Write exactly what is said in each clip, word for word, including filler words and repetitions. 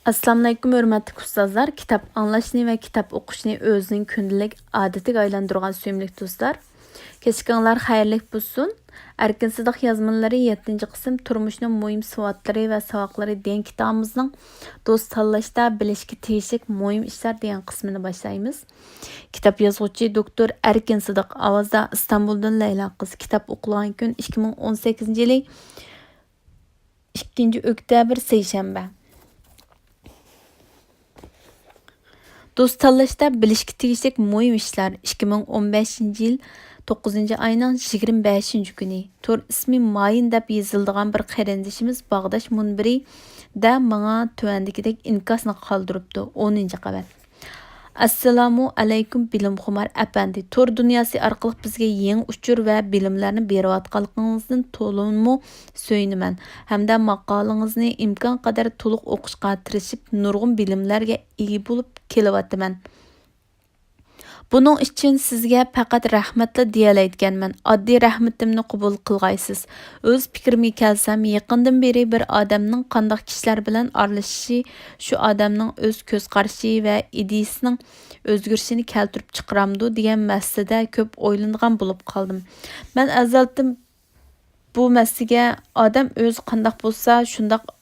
ئەسسالامۇئەلەيكۇم، ھۆرمەتلىك ئۇستازلار! كىتاب ئاڭلاشنى ۋە كىتاب ئوقۇشنى ئۆزىنىڭ كۈندىلىك ئادىتىگە ئايلاندۇرغان سۆيۈملۈك دوستلار، كەچلىكىڭلار خەيرلىك بولسۇن! ئەركىن سىدىق يازمىلىرى، يەتتىنچى قىسىم، تۇرمۇشنىڭ مۇھىم سوئاتلىرى ۋە ساۋاقلىرى دېگەن كىتابىمىزنىڭ دوست تاللاشتا بىلىشكە تېگىشلىك مۇھىم ئىشلار دېگەن قىسمىنى باشلايمىز. كىتاب يازغۇچى دوكتور ئەركىن سىدىق، ئاۋازدا ئىستانبۇلدىن لەيلا قىز. كىتاب ئوقۇلغان كۈن ئىككى مىڭ ئون سەككىزىنچى يىلى ئىككىنچى ئۆكتەبىر، سەيشەنبە. دوست تاللاشتا بىلىشكە تېگىشلىك مۇھىم ئىشلار. ئىككى مىڭ ئون بەشىنچى يىل توققۇزىنچى ئاينىڭ يىگىرمە بەشىنچى كۈنى. تور ئىسمى مايىن دەپ يېزىلىدىغان بىر قېرىندىشىمىز باغداش مۇنبىرىدە ماڭا تۆۋەندىكىدەك ئىنكاسنى قالدۇرۇپتۇ. ئونىنچى قەۋەت. ئەسسالامۇ ئەلەيكۇم، بىلىمخۇمار ئەپەندى! تور دۇنياسى ئارقىلىق بىزگە يېڭى ئۇچۇر ۋە بىلىملەرنى بېرىۋاتقانلىقىڭىزدىن تولىمۇ سۆيۈنىمەن ھەمدە ماقالىڭىزنى ئىمكانقەدەر تولۇق ئوقۇشقا تىرىشىپ، نۇرغۇن بىلىملەرگە ئىگە بولۇپ كېلىۋاتىمەن. بۇنىڭ ئۈچۈن سىزگە پەقەت رەھمەتلا دېيەلەيدىكەنمەن. ئاددىي رەھمىتىمنى قوبۇل قىلغايسىز. ئۆز پىكرىمگە كەلسەم، يېقىندىن بېرى بىر ئادەمنىڭ قانداق كىشىلەر بىلەن ئارىلىشىشى شۇ ئادەمنىڭ ئۆز كۆز قارىشى ۋە ئىدىيىسىنىڭ ئۆزگىرىشىنى كەلتۈرۈپ چىقىرامدۇ دېگەن مەسىلىدە كۆپ ئويلىنىدىغان بولۇپ قالدىم. مەن ئەزەلدىن بۇ مەسىلىگە ئادەم ئۆزى قانداق بولسا، شۇنداق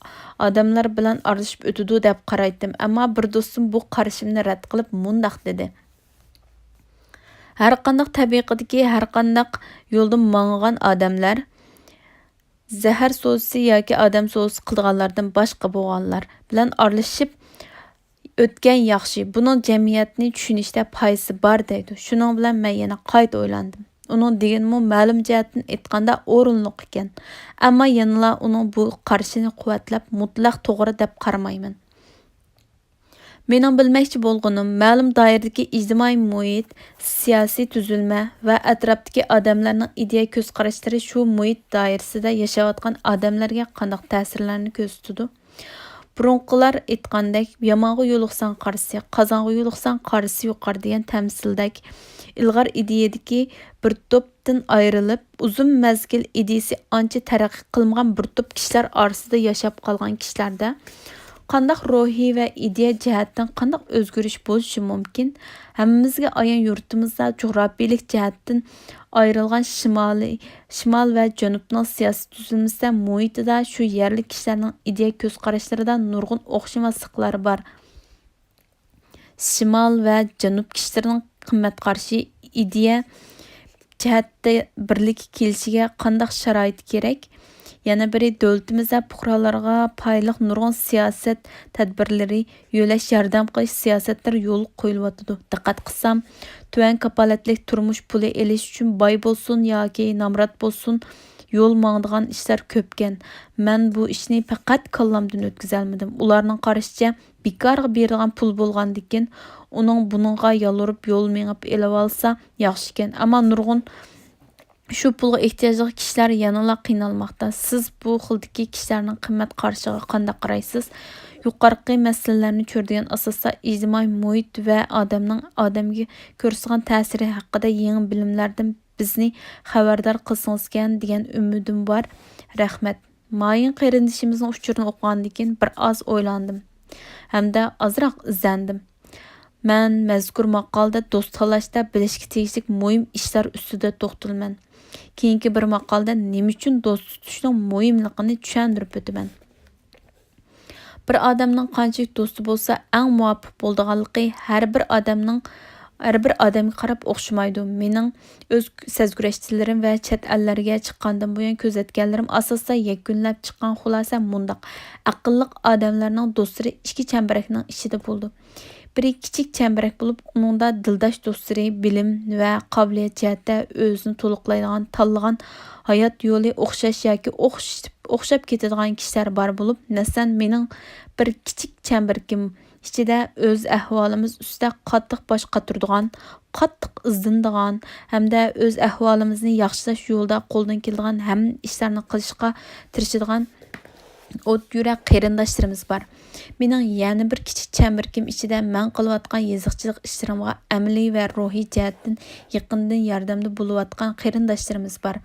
ئادەملەر بىلەن ئارىلىشىپ ئۆتىدۇ دەپ قارايتتىم. ئەمما بىر دوستۇم بۇ قارىشىمنى رەت قىلىپ مۇنداق دېدى: ھەرقانداق تەبىقىدىكى، ھەرقانداق يولدا ماڭغان ئادەملەر زەھەر سودىسى ياكى ئادەم سودىسى قىلىدىغانلاردىن باشقا بولغانلار بىلەن ئارىلىشىپ ئۆتكەن ياخشى، بۇنىڭ جەمئىيەتنى چۈشىنىشتە پايدىسى بار دەيدۇ. شۇنىڭ بىلەن مەن يەنە قايتا ئويلاندىم. ئۇنىڭ دېگىنىمۇ مەلۇم جەھەتتىن ئېيتقاندا ئورۇنلۇق ئىكەن. ئەمما يەنىلا ئۇنىڭ بۇ قارىشىنى قۇۋۋەتلەپ مۇتلەق توغرا دەپ قارىمايمەن. مېنىڭ بىلمەكچى بولغىنىم، مەلۇم دائىرىدىكى ئىجتىمائىي مۇھىت، سىياسىي تۈزۈلمە ۋە ئەتراپتىكى ئادەملەرنىڭ ئىدىيە كۆز قاراشلىرى شۇ مۇھىت دائىرىسىدە ياشاۋاتقان ئادەملەرگە قانداق تەسىرلەرنى كۆرسىتىدۇ؟ بۇرۇنقىلار ئېيتقاندەك، يامانغا يولۇقساڭ قارىسى، قازانغا يولۇقساڭ قارىسى يۇقار دېگەن تەمسىلدەك ئىلغار ئىدىيەدىكى بىر توپتىن ئايرىلىپ، ئۇزۇن مەزگىل ئىدىيىسى ئانچە تەرەققىي قىلمىغان بىر توپ كىشىلەر ئارىسىدا ياشاپ قالغان كىشىلەردە قانداق روھىي ۋە ئىدىيە جەھەتتىن قانداق ئۆزگىرىش بولۇشى مۇمكىن؟ ھەممىمىزگە ئايان، يۇرتىمىزدا جۇغراپىيىلىك جەھەتتىن ئايرىلغان شىمالىي، شىمال ۋە جەنۇبنىڭ سىياسىي تۈزۈلمىسىدە، مۇھىتىدا شۇ يەرلىك كىشىلەرنىڭ ئىدىيە كۆز قاراشلىرىدا نۇرغۇن ئوخشىماسلىقلار بار. شىمال ۋە جەنۇب كىشىلىرىنىڭ قىممەت قارىشى، ئىدىيە جەھەتتە بىرلىككە كېلىشىگە قانداق شارائىت كېرەك؟ يەنە بىرى، دۆلىتىمىزدە پۇقرالارغا پايدىلىق نۇرغۇن سىياسەت تەدبىرلىرى، يۆلەش، ياردەم قىلىش سىياسەتلىرى يولغا قويۇلۇۋاتىدۇ. دىققەت قىلسام، تۆۋەن كاپالەتلىك تۇرمۇش پۇلى ئېلىش ئۈچۈن باي بولسۇن ياكى نامرات بولسۇن، يول ماڭىدىغان ئىشلار كۆپكەن. مەن بۇ ئىشنى پەقەت كاللامدىن ئۆتكۈزەلمىدىم. ئۇلارنىڭ قارىشىچە، بىكارغا بېرىدىغان پۇل بولغاندىكىن، ئۇنىڭ بۇنىڭغا يالۋۇرۇپ يول مېڭىپ ئېلىۋالسا ياخشىكەن. ئەمما نۇرغۇن شۇ پۇلغا ئېھتىياجلىق كىشىلەر يەنىلا قىينالماقتا. سىز بۇ خىلدىكى كىشىلەرنىڭ قىممەت قارىشىغا قانداق قارايسىز؟ يۇقىرىقى مەسىلىلەرنى چۆرىدىگەن ئاساستا ئىجتىمائىي مۇھىت ۋە ئادەمنىڭ ئادەمگە كۆرسىتىدىغان تەسىرى ھەققىدە يېڭى بىلىملەردىن بىزنى خەۋەردار قىلسىڭىزكەن دېگەن ئۈمىدىم بار. رەھمەت. مايىن قېرىندىشىمىزنىڭ ئۇچۇرىنى ئوقۇغاندىن كېيىن بىر ئاز ئويلاندىم ھەمدە ئازراق ئىزدەندىم. مەن مەزكۇر ماقالىدە دوست تاللاشتا بىلىشكە تېگىشلىك مۇھىم ئىشلار ئۈستىدە توختىلىمەن. كېيىنكى بىر ماقالىدە نېمە ئۈچۈن دوست تۇتۇشنىڭ مۇھىملىقىنى چۈشەندۈرۈپ ئۆتىمەن. بىر ئادەمنىڭ قانچىلىك دوستى بولسا، ئەڭ مۇۋاپىق بولىدىغانلىقى ھەر بىر ئادەمنىڭ، ھەر بىر ئادەمگە قاراپ ئوخشىمايدۇ. مېنىڭ ئۆز سەزگۈرەشچىلىرىم ۋە چەت ئەللەرگە چىققاندىن بۇيان كۆزەتكەنلىرىم ئاساسىدا يەكۈنلەپ چىققان خۇلاسە مۇنداق: ئەقىللىق ئادەملەرنىڭ دوستلىرى ئىككى چەمبىرەكنىڭ ئىچىدە بولىدۇ. بىرى كىچىك چەمبىرەك بولۇپ، ئۇنىڭدا دىلداش دوستلىرى، بىلىم ۋە قابىلىيەت جەھەتتە ئۆزىنى تولۇقلايدىغان، تاللىغان ھايات يولى ئوخشاش ياكى ئوخش-، ئوخشاپ كېتىدىغان كىشىلەر بار بولۇپ، مەسىلەن، مېنىڭ بىر كىچىك چەمبىرىكىم ئىچىدە ئۆز ئەھۋالىمىز ئۈستىدە قاتتىق باش قاتۇرىدىغان، قاتتىق ئىزدىنىدىغان ھەمدە ئۆز ئەھۋالىمىزنى ياخشىلاش يولىدا قولدىن كېلىدىغان ھەممە ئىشلارنى قىلىشقا تىرىشىدىغان ئوت يۈرەك قېرىنداشلىرىمىز بار. مېنىڭ يەنە بىر كىچىك چەمبىرىكىم ئىچىدە مەن قىلىۋاتقان يېزىقچىلىق ئىشلىرىمغا ئەمەلىي ۋە روھىي جەھەتتىن يېقىندىن ياردەمدە بولۇۋاتقان قېرىنداشلىرىمىز بار.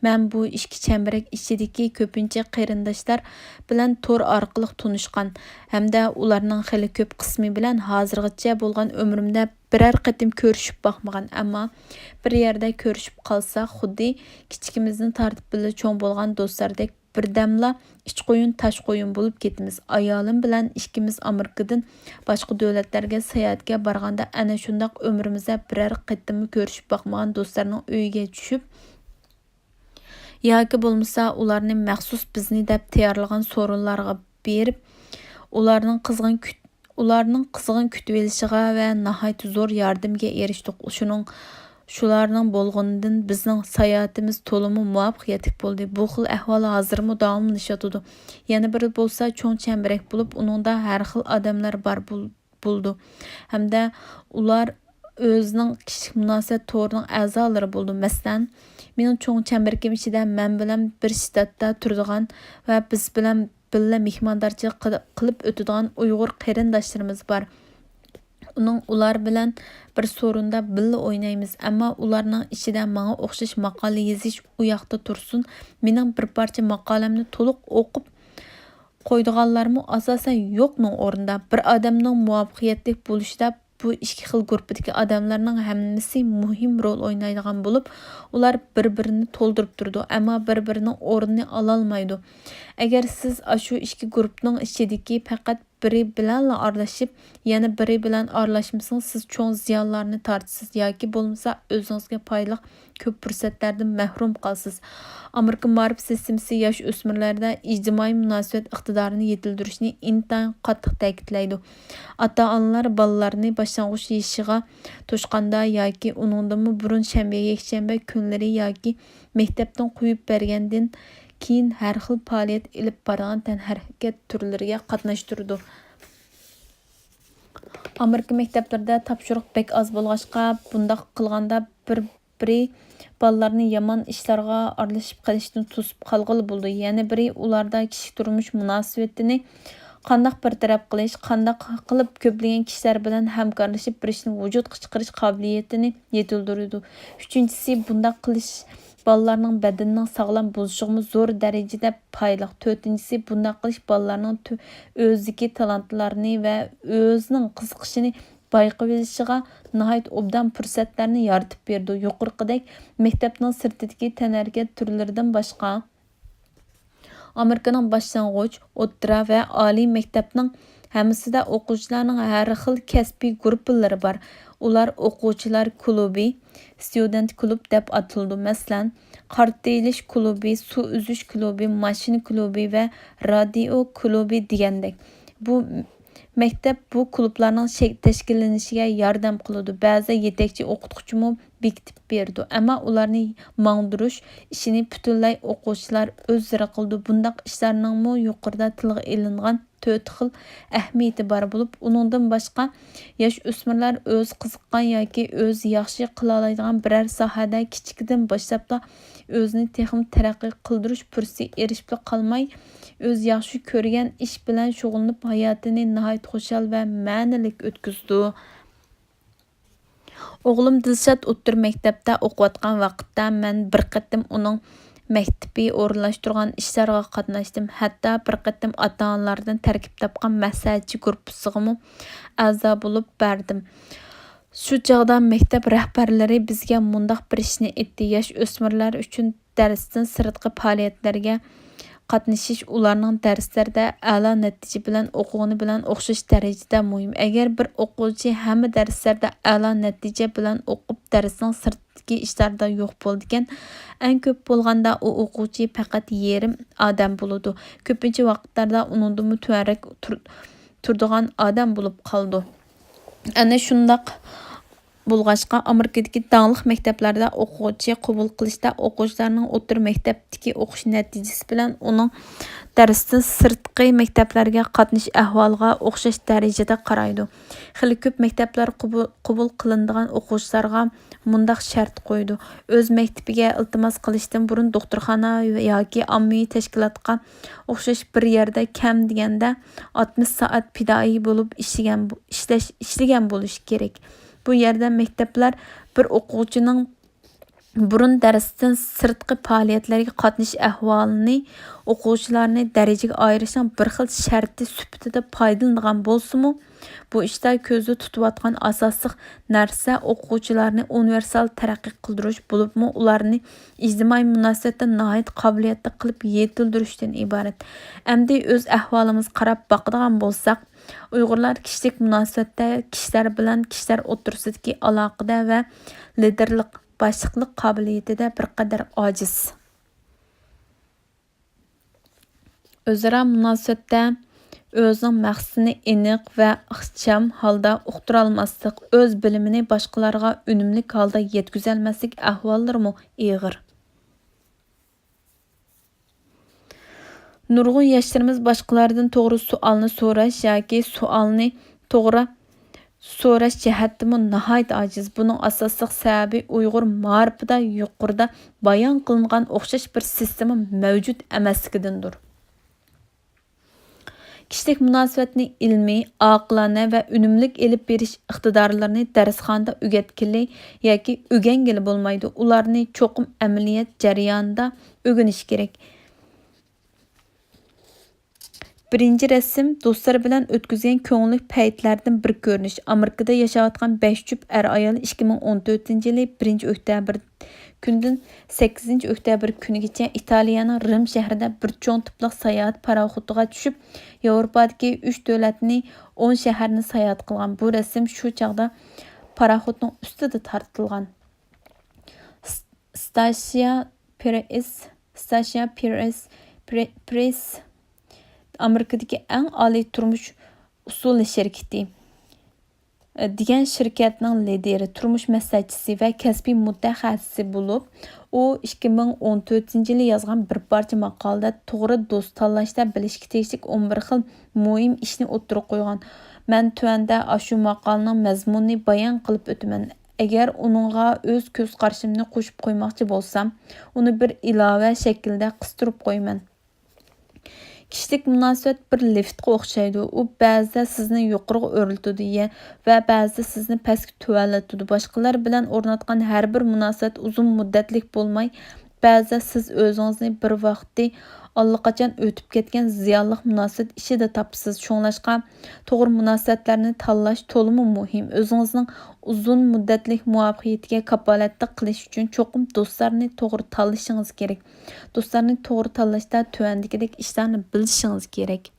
مەن بۇ ئىككى چەمبىرەك ئىچىدىكى كۆپىنچە قېرىنداشلار بىلەن تور ئارقىلىق تونۇشقان ھەمدە ئۇلارنىڭ خېلى كۆپ قىسمى بىلەن ھازىرغىچە بولغان ئۆمرۈمدە بىرەر قېتىم كۆرۈشۈپ باقمىغان، ئەمما بىر يەردە كۆرۈشۈپ قالساق، خۇددى كىچىكىمىزدىن تارتىپ بىللە چوڭ بولغان دوستلاردەك بىردەملا ئىچ قويۇن، تاش قويۇن بولۇپ كېتىمىز. ئايالىم بىلەن ئىككىمىز ئامېرىكىدىن باشقا دۆلەتلەرگە ساياھەتكە بارغاندا، ئەنە شۇنداق ئۆمرىمىزدە بىرەر قېتىممۇ كۆرۈشۈپ باقمىغان دوستلارنىڭ ئۆيىگە چۈشۈپ، ياكى بولمىسا ئۇلارنى مەخسۇس بىزنى دەپ تەييارلىغان سورۇنلارغا بېرىپ، ئۇلارنىڭ قىزغىن كۈت-، ئۇلارنىڭ قىزغىن كۈتۈۋېلىشىغا ۋە ناھايىتى زور ياردىمىگە ئېرىشتۇق. شۇنىڭ، شۇلارنىڭ بولغىنىدىن بىزنىڭ ساياھىتىمىز تولىمۇ مۇۋەپپەقىيەتلىك بولدى. بۇ خىل ئەھۋال ھازىرمۇ داۋاملىشىۋاتىدۇ. يەنە بىرى بولسا چوڭ چەمبىرەك بولۇپ، ئۇنىڭدا ھەر خىل ئادەملەر بار بول-، بولىدۇ ھەمدە ئۇلار ئۆزىنىڭ كىشىلىك مۇناسىۋەت تورىنىڭ ئەزالىرى بولىدۇ. مەسىلەن، مېنىڭ چوڭ چەمبىرىكىم ئىچىدە مەن بىلەن بىر شتاتتا تۇرىدىغان ۋە بىز بىلەن بىللە مېھماندارچىلىق قىل-، قىلىپ ئۆتىدىغان ئۇيغۇر قېرىنداشلىرىمىز بار. ئۇنىڭ، ئۇلار بىلەن بىر سورۇندا بىللە ئوينايمىز، ئەمما ئۇلارنىڭ ئىچىدە ماڭا ئوخشاش ماقالە يېزىش ئۇ ياقتا تۇرسۇن، مېنىڭ بىر پارچە ماقالەمنى تولۇق ئوقۇپ قويىدىغانلارمۇ ئاساسەن يوقنىڭ ئورنىدا. بىر ئادەمنىڭ مۇۋەپپەقىيەتلىك بولۇشىدا بۇ ئىككى خىل گۇرۇپپىدىكى ئادەملەرنىڭ ھەممىسى مۇھىم رول ئوينايدىغان بولۇپ، ئۇلار بىر-بىرىنى تولدۇرۇپ تۇرىدۇ، ئەمما بىر-بىرىنىڭ ئورنىنى ئالالمايدۇ. ئەگەر سىز ئاشۇ ئىككى گۇرۇپپىنىڭ ئىچىدىكى پەقەت بىرى بىلەنلا ئارىلىشىپ، يەنە بىرى بىلەن ئارىلاشمىسىڭىز، سىز چوڭ زىيانلارنى تارتىسىز ياكى بولمىسا ئۆزىڭىزگە پايدىلىق كۆپ پۇرسەتلەردىن مەھرۇم قالىسىز. ئامېرىكا مائارىپ سىستېمىسى ياش ئۆسمۈرلەردە ئىجتىمائىي مۇناسىۋەت ئىقتىدارىنى يېتىلدۈرۈشنى ئىنتايىن قاتتىق تەكىتلەيدۇ. ئاتا-ئانىلار بالىلارنى باشلانغۇچ يېشىغا توشقاندا ياكى ئۇنىڭدىنمۇ بۇرۇن شەنبە، يەكشەنبە كۈنلىرى ياكى مەكتەپتىن قويۇپ بەرگەندىن كېيىن ھەر خىل پائالىيەت ئېلىپ بارىدىغان تەنھەرىكەت تۈرلىرىگە قاتناشتۇرىدۇ. ئامېرىكا مەكتەپلىرىدە تاپشۇرۇق بەك ئاز بولغاچقا، بۇنداق قىلغاندا بىر بىرى بالىلارنى يامان ئىشلارغا ئارىلىشىپ قېلىشتىن توسۇپ قالغىلى بولىدۇ، يەنە بىرى ئۇلاردا كىشىلىك تۇرمۇش مۇناسىۋىتىنى قانداق بىر تەرەپ قىلىش، قانداق قىلىپ كۆپلىگەن كىشىلەر بىلەن ھەمكارلىشىپ بىر ئىشنى ۋۇجۇدقا چىقىرىش قابىلىيىتىنى يېتىلدۈرىدۇ. ئۈچىنچىسى، بۇنداق قىلىش بالىلارنىڭ بەدىنىنىڭ ساغلام بولۇشىغىمۇ زور دەرىجىدە پايدىلىق. تۆتىنچىسى، بۇنداق قىلىش بالىلارنىڭ تۆ-، ئۆزىدىكى تالانتلارنى ۋە ئۆزىنىڭ قىزىقىشىنى بايقىۋېلىشىغا ناھايىتى ئوبدان پۇرسەتلەرنى يارىتىپ بېرىدۇ. يۇقىرىقىدەك مەكتەپنىڭ سىرتىدىكى تەنھەرىكەت تۈرلىرىدىن باشقا، ئامېرىكىنىڭ باشلانغۇچ، ئوتتۇرا ۋە ئالىي مەكتەپنىڭ ھەممىسىدە ئوقۇغۇچىلارنىڭ ھەر خىل كەسپىي گۇرۇپپىلىرى بار. ئۇلار ئوقۇغۇچىلار كۇلۇبى، ستۇدېنت كۇلۇب دەپ ئاتىلىدۇ. مەسىلەن، قارتا ئېلىش كۇلۇبى، سۇ ئۈزۈش كۇلۇبى، ماشىنا كۇلۇبى ۋە رادىيو كۇلۇبى دېگەندەك. بۇ مەكتەپ بۇ كۇلۇبلارنىڭ شەك-، تەشكىللىنىشىگە ياردەم قىلىدۇ. بەزى يېتەكچى ئوقۇتقۇچىمۇ بېكىتىپ بېرىدۇ، ئەمما ئۇلارنى ماڭدۇرۇش ئىشىنى پۈتۈنلەي ئوقۇغۇچىلار ئۆزلىرى قىلىدۇ. بۇنداق ئىشلارنىڭمۇ يۇقىرىدا تىلغا ئېلىنغان تۆت خىل ئەھمىيىتى بار بولۇپ، ئۇنىڭدىن باشقا، ياش ئۆسمۈرلەر ئۆزى قىزىققان ياكى ئۆزى ياخشى قىلالايدىغان بىرەر ساھەدە كىچىكىدىن باشلاپلا ئۆزىنى تېخىمۇ تەرەققىي قىلدۇرۇش پۇرسىتىگە ئېرىشىپلا قالماي، ئۆزى ياخشى كۆرگەن ئىش بىلەن شۇغۇللىنىپ، ھاياتىنى ناھايىتى خۇشال ۋە مەنىلىك ئۆتكۈزىدۇ. ئوغلۇم دىلشات ئوتتۇرا مەكتەپتە ئوقۇۋاتقان ۋاقىتتا، مەن بىر قېتىم ئۇنىڭ مەكتىپى ئورۇنلاشتۇرغان ئىشلارغا قاتناشتىم. ھەتتا بىر قېتىم ئاتا-ئانىلاردىن تەركىب تاپقان مەسلىھەتچى گۇرۇپپىسىغىمۇ ئەزا بولۇپ بەردىم. شۇ چاغدا مەكتەپ رەھبەرلىرى بىزگە مۇنداق بىر ئىشنى ئېيتتى: ياش ئۆسمۈرلەر ئۈچۈن دەرستىن سىرتقى پائالىيەتلەرگە قاتنىشىش ئۇلارنىڭ دەرسلەردە ئەلا نەتىجە بىلەن ئوقۇغىنى بىلەن ئوخشاش دەرىجىدە مۇھىم. ئەگەر بىر ئوقۇغۇچى ھەممە دەرسلەردە ئەلا نەتىجە بىلەن ئوقۇپ، دەرسنىڭ سىرتىدىكى ئىشلاردا يوق بولىدىكەن، ئەڭ كۆپ بولغاندا ئۇ ئوقۇغۇچى پەقەت يېرىم ئادەم بولىدۇ. كۆپىنچە ۋاقىتلاردا ئۇنىڭدىنمۇ تۆۋەنرەك تۇر-، تۇرىدىغان ئادەم بولۇپ قالىدۇ. ئەنە شۇنداق بولغاچقا، ئامېرىكىدىكى داڭلىق مەكتەپلەردە ئوقۇغۇچى قوبۇل قىلىشتا ئوقۇغۇچىلارنىڭ ئوتتۇرا مەكتەپتىكى ئوقۇش نەتىجىسى بىلەن ئۇنىڭ دەرستىن سىرتقى مەكتەپلەرگە قاتنىشىش ئەھۋالىغا ئوخشاش دەرىجىدە قارايدۇ. خېلى كۆپ مەكتەپلەر قوبۇل، قوبۇل قىلىنىدىغان ئوقۇغۇچىلارغا مۇنداق شەرت قويىدۇ: ئۆز مەكتىپىگە ئىلتىماس قىلىشتىن بۇرۇن دوختۇرخانا ياكى ئاممىۋى تەشكىلاتقا ئوخشاش بىر يەردە كەم دېگەندە ئاتمىش سائەت پىدائىي بولۇپ ئىشلىگەن، ئىشلەش، ئىشلىگەن بولۇشى كېرەك. بۇ يەردە مەكتەپلەر بىر ئوقۇغۇچىنىڭ بۇرۇن دەرستىن سىرتقى پائالىيەتلەرگە قاتنىشىش ئەھۋالىنى ئوقۇغۇچىلارنى دەرىجىگە ئايرىشنىڭ بىر خىل شەرتى سۈپىتىدە پايدىلىنىدىغان بولسىمۇ، بۇ ئىشتا كۆزدە تۇتۇۋاتقان ئاساسلىق نەرسە ئوقۇغۇچىلارنى ئۇنىۋېرسال تەرەققىي قىلدۇرۇش، بولۇپمۇ ئۇلارنى ئىجتىمائىي مۇناسىۋەتتە ناھايىتى قابىلىيەتلىك قىلىپ يېتىلدۈرۈشتىن ئىبارەت. ئەمدى ئۆز ئەھۋالىمىزغا قاراپ باقىدىغان بولساق، ئۇيغۇرلار كىشىلىك مۇناسىۋەتتە كىشىلەر بىلەن كىشىلەر ئوتتۇرىسىدىكى ئالاقىدە ۋە لىدېرلىق، باشلىقلىق قابىلىيىتىدە بىر قەدەر ئاجىز. ئۆزئارا مۇناسىۋەتتە ئۆزىنىڭ مەقسىتىنى ئېنىق ۋە ئىخچام ھالدا ئۇقتۇرالماسلىق، ئۆز بىلىمىنى باشقىلارغا ئۈنۈملۈك ھالدا يەتكۈزەلمەسلىك ئەھۋاللىرىمۇ ئېغىر. نۇرغۇن ياشلىرىمىز باشقىلاردىن توغرا سوئالنى سوراش ياكى سوئالنى توغرا سوراش جەھەتتىمۇ ناھايىتى ئاجىز. بۇنىڭ ئاساسلىق سەۋەبى ئۇيغۇر مائارىپىدا يۇقىرىدا بايان قىلىنغان ئوخشاش بىر سىستېما مەۋجۇت ئەمەسلىكىدىندۇر. كىشىلىك مۇناسىۋەتنى ئىلمىي، ئاقىلانە ۋە ئۈنۈملۈك ئېلىپ بېرىش ئىقتىدارلىرىنى دەرسخانىدا ئۆگەتكىلى ياكى ئۆگەنگىلى بولمايدۇ. ئۇلارنى چوقۇم ئەمەلىيەت جەريانىدا ئۆگىنىش كېرەك. بىرىنچى رەسىم، دوستلار بىلەن ئۆتكۈزگەن كۆڭۈللۈك پەيتلەردىن بىر كۆرۈنۈش. ئامېرىكىدا ياشاۋاتقان بەش جۈپ ئەر-ئايال ئىككى مىڭ ئون تۆتىنچى يىلى بىرىنچى ئۆكتەبىر كۈندىن سەككىزىنچى ئۆكتەبىر كۈنىگىچە ئىتالىيەنىڭ رىم شەھىرىدە بىر چوڭ تىپلىق ساياھەت پاراخوتىغا چۈشۈپ، ياۋروپادىكى ئۈچ دۆلەتنى، ئون شەھەرنى ساياھەت قىلغان. بۇ رەسىم شۇ چاغدا پاراخوتنىڭ ئۈستىدە تارتىلغان. س-، ستاسىيا پرېس، ستاسىيا پرېس، پرې-، پرېس ئامېرىكىدىكى ئەڭ ئالىي تۇرمۇش ئۇسسۇلى شىركىتى دېگەن شىركەتنىڭ لىدىرى، تۇرمۇش مەسلىھەتچىسى ۋە كەسپىي مۇتەخەسسىسى بولۇپ، ئۇ ئىككى مىڭ ئون تۆتىنچى يىلى يازغان بىر پارچە ماقالىدە توغرا دوست تاللاشتا بىلىشكە تېگىشلىك ئون بىر خىل مۇھىم ئىشنى ئوتتۇرىغا قويغان. مەن تۆۋەندە ئاشۇ ماقالىنىڭ مەزمۇنىنى بايان قىلىپ ئۆتىمەن. ئەگەر ئۇنىڭغا ئۆز كۆز قارىشىمنى قوشۇپ قويماقچى بولسام، ئۇنى بىر ئىلاۋە شەكلىدە قىستۇرۇپ قويىمەن. كىشىلىك مۇناسىۋەت بىر لىفتقا ئوخشايدۇ. ئۇ بەزىدە سىزنى يۇقىرىغا ئۆرلىتىدۇ، يە، ۋە بەزىدە سىزنى پەسكە تۆۋەنلىتىدۇ. باشقىلار بىلەن ئورناتقان ھەر بىر مۇناسىۋەت ئۇزۇن مۇددەتلىك بولماي، بەزىدە سىز ئۆزىڭىزنى بىر ۋاقتى ئاللىقاچان ئۆتۈپ كەتكەن زىيانلىق مۇناسىۋەت ئىچىدە تاپىسىز. شۇڭلاشقا، توغرا مۇناسىۋەتلەرنى تاللاش تولىمۇ مۇھىم. ئۆزىڭىزنىڭ ئۇزۇن مۇددەتلىك مۇۋەپپەقىيىتىگە كاپالەتلىك قىلىش ئۈچۈن چوقۇم دوستلارنى توغرا تاللىشىڭىز كېرەك. دوستلارنى توغرا تاللاشتا تۆۋەندىكىدەك ئىشلارنى بىلىشىڭىز كېرەك.